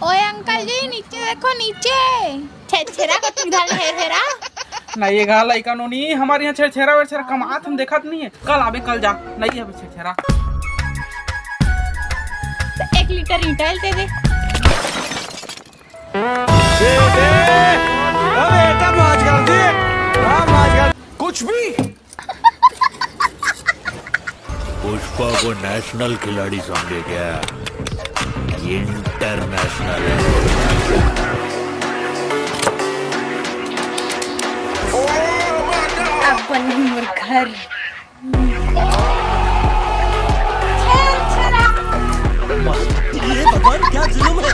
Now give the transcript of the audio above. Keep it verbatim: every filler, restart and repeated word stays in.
ओए अंकल जी, नीचे देखो, नीचे। छेरछेरा को तुम धर छेरछेरा। नहीं, ये गा लइका नोनी, हमारे यहाँ छेरछेरा वेरछेरा कमात हम देखत नहीं है। कल आबे, कल जा, नहीं आबे छेरछेरा। तो एक लीटर ईंटा दे दे। बेटे, अबे बेटा, मौज कर दी। हाँ, मौज कर। कुछ भी। पुष्पा को नेशनल खिलाड़ी समझे क्या? इंटरनेशनल है। अपन ही मोर घर। ये भगवान, क्या जुल्म है।